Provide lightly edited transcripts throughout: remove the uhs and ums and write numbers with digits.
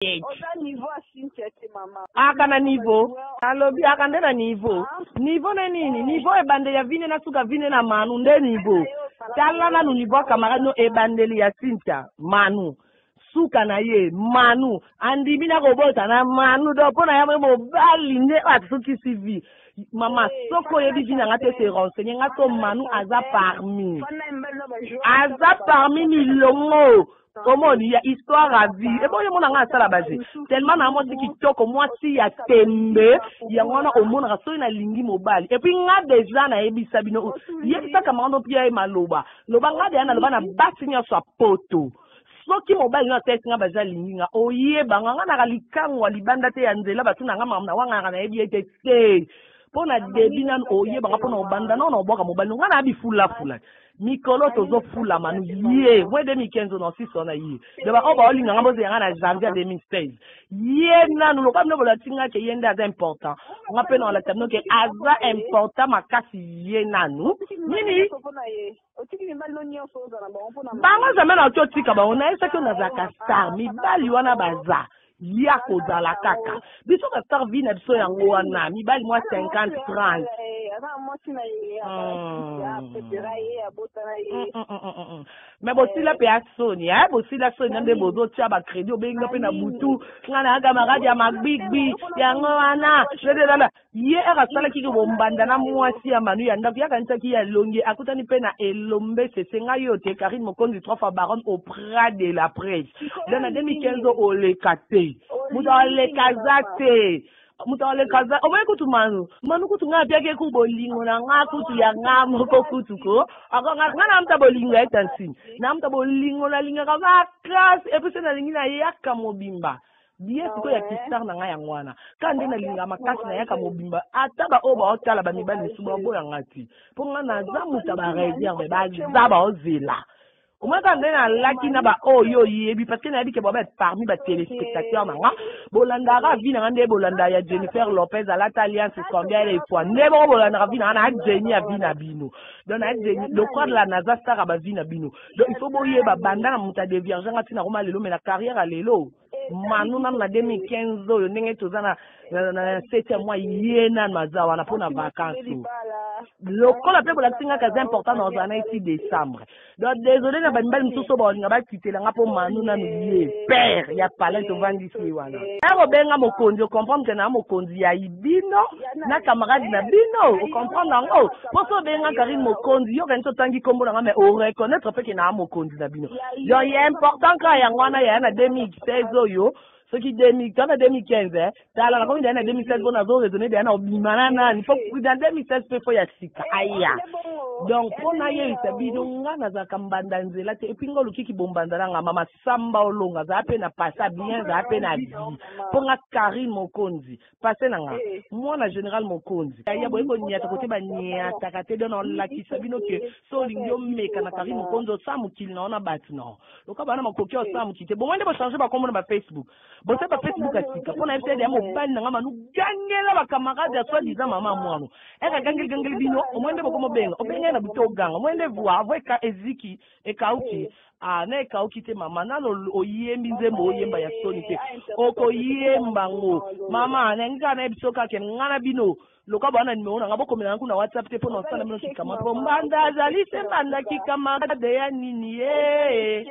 Oza niveau ya Cynthia te mama. Aka na niveau. Alobi aka nde na niveau. Niveau ne nini? Niveau ebandeli ya vine na suka vine na Manu nde niveau. Tala nanu niveau ya camarade no ebandeli ya Cynthia Manu. Suka na ye Manu andimi na kobota na Manu donc mpo na ye mobali nde oyo asukisi vie. Mama soki oyebi vie na nga te se renseigner nga so Manu aza parmi. Aza parmi milongo. Omoni ya histoire à vie eboyo omona nga asala baje tellement na mwasi kitoko mwasi ya tembe yango wana omonaka soki nalingi mobali et puis nga deja nayebisa bino yebisa camarade opia ye maloba loba nga deja naloba na basi nyonso ya poto soki mobali no atalisi nga baje alingi nga oyeba nga nga naka likango ya libanda te ya nzela batuna nga makambo na wangaka nayebi ete te mpo na debi nanu oyebanga mpo na obanda nao na obwaka mobali no nga na bifulafula mikolo tozofula manu ye mwe 2015 na sisi wana ye donc baoyo baolinga nga bozela nga na janvier 2016 ye nanu lokola bino bolati nga ke ye nde aza important nga mpe naolakisa bino ke aza important makasi ye nanu nini bango jamais naoki otika bango nayebisaki yo nazalaka star mibali wana baza ya kozala kaka biso ba star vie na biso yango wana mibali mwa 50 30 me bosila mpe ya soni eh? Bosila soni na nde bozotia bacrédit obengi nga mpe na butu nga na camarade ya magbigbi yango wana lelelala ye ere asalaki ke bombanda na mwasi ya Manu ya ndako ye akanisaki ye alongi akutani mpe na elombe sese ngai yo te Karine Mokonzi trois fois baronne au prat de la presse donc na 2015 oleka te moto aleka aza te moto aleka aza omoyi kutu Manu Manu kutu ngai apiaki eku bolingo na nga kutu ya nga moko kutu ko ako nga nga na muta bolingo ya tantine na muta bolingo nalingaka makasi et puis se nalingi nayaka mobimba bien sikoyo ya kistar na ngai yango wana kaka nde nalingaka makasi nayaka mobimba ata baoyo baotala bamibali mosusu baboya nga ti mpo nga naza moto ya bareserve baza baozela omoi kaka nde nalaki na baoyo oyebi parce que nayebi ke boba parmi batelespectateur na nga bolandaka vie na nga nde bolanda ya Jennifer Lopez alata alliance combien de fois nde moko bolandaka vie na nga na Jenny ya vie na bino donc na Jenny lokola naza star ya bavie na bino donc il faut boyeba banda na moto adevierge nga ntina koma lelo mais na carrière ya lelo Manu nanu na 2015 oyo ndenge toza na na septième mois ye nanu aza wana mpona vacances lokola mpe bolakisi nga kaza important na ozala na eti décembre donc désolé na bamibali mosusu oyo baolinga bakitela nga mpo Manu nanu ye père ya palin tovandisi ye wana akobenga mokonzi ocomprendre ke na mokonzi ya bino na camarade na bino ocomprendre yango mpo so obenga Karine Mokonzi yo kanisi otangi nkombo na nga mais oreconnaître mpe ke na mokonzi na bino donc ya important kaka yango wana yaya na 2016 oyo soki 2000 to na 2015 eh, tala nakomi deya na 2016 mpo nazo raisonner deya na obima na nani mpo na 2016 mpe fo ya sika aya donc mpo nayebisa bino nga nazalaka mbanda nzela te et puis nga olukiki bombanda na nga mama samba olonga azala mpe na pasa bien azala mpe na vie mpo nga Karine Mokonzi pase na nga mwana général Mokonzi ya boye koniata kote baniataka te donc olakisa bino ke so olingi omeka na Karine Mokonzi osala mokili na yo na bato na loka bana makoki osala mokili te bongo nde bochange bakombo na bafacebook bosali bafacebook ya sika mpo na yebi te ya mobali na nga Manu gangela bacamarade ya soi disant mama mwana eke gangeli gangeli bino omoi nde bokomo benga obengai na butu oganga omoi nde voi voi eziki ekauki ah na ekauki te mama nano oyembi nzembo oyemba ya soni te okoyemba ngo mama nangi kaka nayebi so kaka nga na bino loka bwana nimero na nga bokomela nga kuna WhatsApp te mpo na osala bino kikama mpo mbanda azali se mbanda kikamarade ya nini ye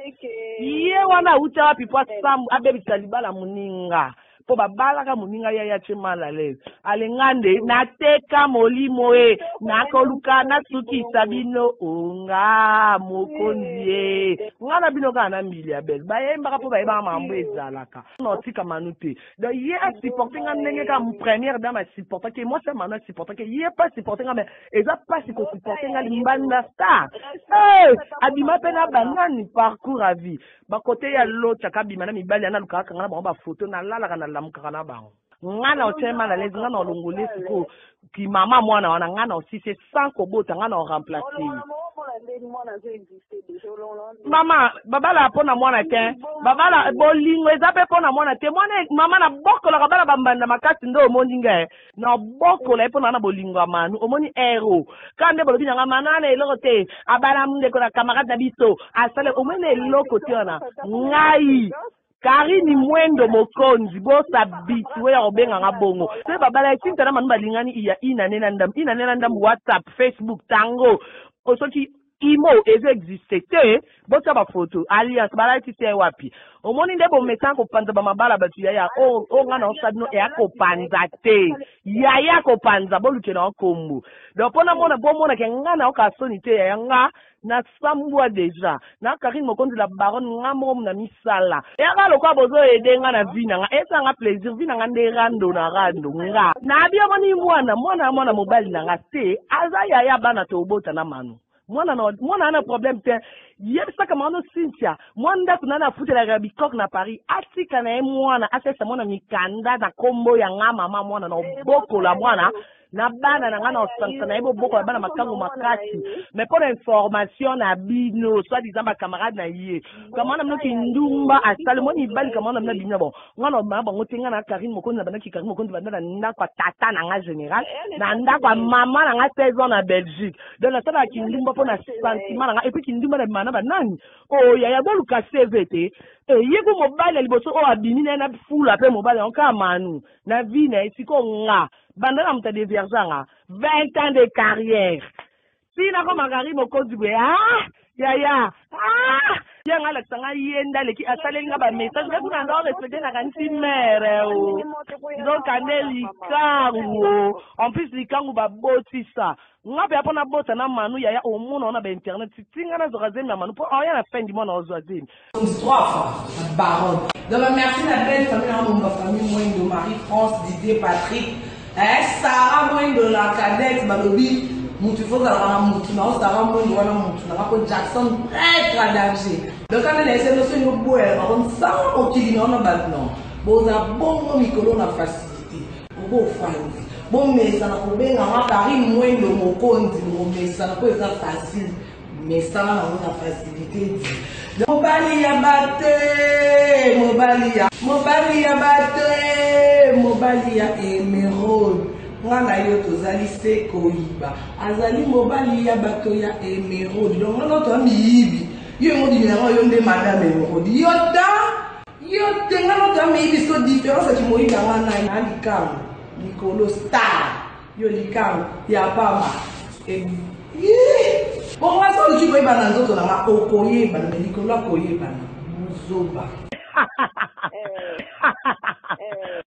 ye wana auta wapi mpo asambu abebisa libala moninga mpo babalaka moninga yaya tie mal à l'aise alenga nde nateka molimo e nakoluka nasukisa bino onga mokonzi ye nga na bino kaka na mbili ya bele bayembaka mpo bayebaka makambo ezalaka na otika Manu te donc ye asupporte nga ndenge kaka première dame asupportaki mwasi ya Manu asupportaki ye mpe asupporte nga mais eza mpasi kosupporte nga limbanda star abima mpe na banani parcours à vie bakote ya lotiaka abima na mibali ana alukaka kanga na bango bafoto nalalaka nalamukaka na bango nga na otie mal à l'aise nga na olongole sikoyo kimama mwana wana nga na osise sans kobota nga na oremplace ye mama babala mpo na mwana te babala bolingo eza mpe mpo na mwana te mwana mama nabokolaka bana bambanda makasi nde omoni ngai nabokola ye mpo na na bolingo ya Manu omoni ero kaka nde bolobi nanga Manu ana eloko te abala ndeko na camarade na biso asale omoni na eloko te wana ngai. Karine Mwendo Mokonzi bosabitue ya kobenga nga bongo te. Babala ya Cynthia na Manu balingani iya inane na ndambu, inane na ndambu, WhatsApp, Facebook, tango soki imo ezo existe te, botia bafoto alliance balatisi ye wapi? Omoni nde bomesana kopanza bamabala bato yaya oyo oh, nga na osala bino eya kopanza te yaya kopanza bolukela na kombo. Donc mpo namona bomonake nga na oka soni te yaya, nga nasambwa deja na Karine Mokonzi la baronne, nga moko na misala eyaka lokola bozoyede nga na vie na nga, esanga plaisir vie na nga nde rando na rando. Nga nabi omoni mwana mwana mwana mobali na nga te, aza yaya bana tobota na Manu. Mwana na mwana ana problème te, yebisaka mama Cynthia mwa ndako nani afutelaka bikoke na Paris, atika na ye mwana, asalisa mwana mikanda na nkombo ya nga mama mwana na obokola mwana na bana na nga na osangisa na ye bobokola bana makango makasi. Mais mpo na information na bino, soit disant bacamarade na ye, camarade na bino kindumba asali mwa mibali, camarade na bino abimi na bon, nga na bana bango te. Nga na Karine Mokonzi na bandaki Karine Mokonzi banda na ndako ya tata na nga général, na ndako ya mama na nga 16 ans na Belgique. Donc nasalaka kindumba mpo na sentiment na nga, et puis kindumba na bima na banani oyo yaya boluka CV te. Ye ku mobali ya liboso oyo abimi na ye na fula mpe mobali yango kaka Manu na vie na ye. Sikoyo nga banda na moto adevierge nga 20 ans de carrière ntina koma Karine Mokonzi boye. Ah yaya, ah ye nga alakisa nga ye nde aleki asaleli nga bamessage nga kuna ndo respecte nakanisi mere o nzoka nde likangu. En plus likangu babotisa nga mpe mpo nabota na Manu yaya, omona wana bainternet tinga nazwaka zemi ya Manu mpo oya na fin du mois na ozwa zemi. Trois fois la baronne. Donc merci na belle famille na bomba, famille Mwendo, Marie-France, Didier, Patrick, eh, Sarah Mwendo la cadette. Balobi mutu faut ozalaka na mutu na Sarah Mwendo wana mutu nanga po Jackson prêtre à danger. Donc kana na ese noso yo boya baronne sango mokili na wana bato non boza bongo mikolo na facilité obofandi bomesana kobenganga Karine Mwendo Mokonzi, bomesana po eza facile, mesana nango na facilité di mobali ya bate, mobali ya mobali ya bate, mobali ya émeraude. Nga na yo tozali se koyiba, azali mobali ya bato ya émeraude. Donc nga na toya miyibi, yo emodimi yango, yo nde madame émeraude, yo ta yo te, nga na toya miyibi. So différence ya kimoyibi yanga na na likango likolo star, yo likango ya pamba. Bonga so oluki koyebana na nzoto na nga, okoyebana me likolo akoyebana buzoba.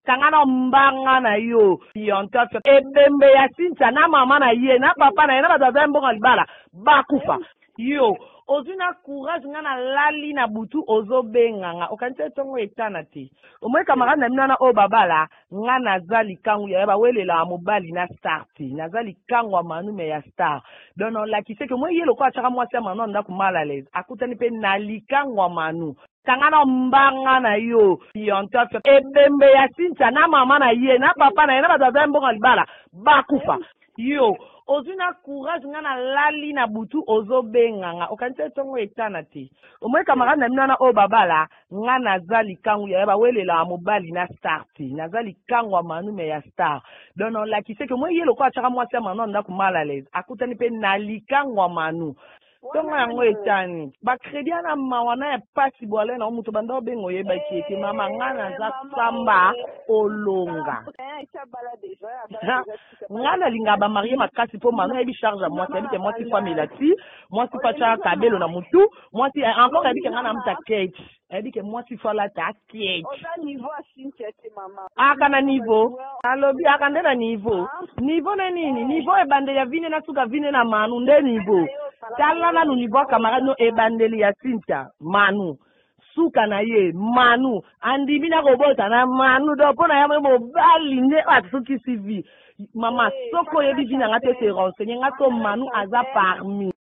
Kanga na mbanga na yo yontofe ebembe ya Cynthia na mama na ye na papa na ye na bato baza mbongo libala bakufa. Yo ozwi na courage, nga nalali na butu, ozobenga nga, okanisi ntongo etana te. Omoi camarade na bino wana oyo babala, nga naza likangu yaya bawelelaka mobali na star te, naza likangu ya Manu me ya star. Donc nolakisi eke moi ye lokola atiaka mwasi ya Manu ya ndako mal à l'aise, akutani mpe na likangu ya Manu. Kanga na mbanga na yo yontofe ebembe ya Cynthia na mama na ye na papa na ye na bato baza mbongo libala bakufa. Yo ozwi na courage, nga nalali na butu, ozobenga nga, okanisi ntongo etana te. Omoi camarade na bino wana oyo babala, nga naza likangu yaya bawelelaka mobali na star te, naza likangu ya Manu me ya star. Donc nolakisi eke moi ye lokola atiaka mwasi ya Manu ya ndako mal à l'aise, akutani mpe na likangu ya Manu. Ntongo yango etani bacrédit wana mawa na ya pasi bwale na moto banda obenga oyebaki ete mama nga naza samba olonga. Nga nalinga bamarie makasi mpo Manu ayebi charge ya mwasi, ayebi ke mwasi fo amela ti mwasi fo atya kabelo na mutu mwasi encore, ayebi ke nga na muta kate, ayebi ke mwasi fo alata kate. Aka na niveau alobi aka nde na niveau, niveau ne nini? Niveau ebandeli ya vine na suka vine na Manu nde niveau. Tala nanu niveau ya camarade no, ebandeli ya Cynthia Manu, suka na ye Manu, andimi na kobota na Manu. Donc mpo na ya mobali nde oyo asukisi vie. Mama, soki oyebi vie na nga te, se renseigner. Nga so Manu aza parmi.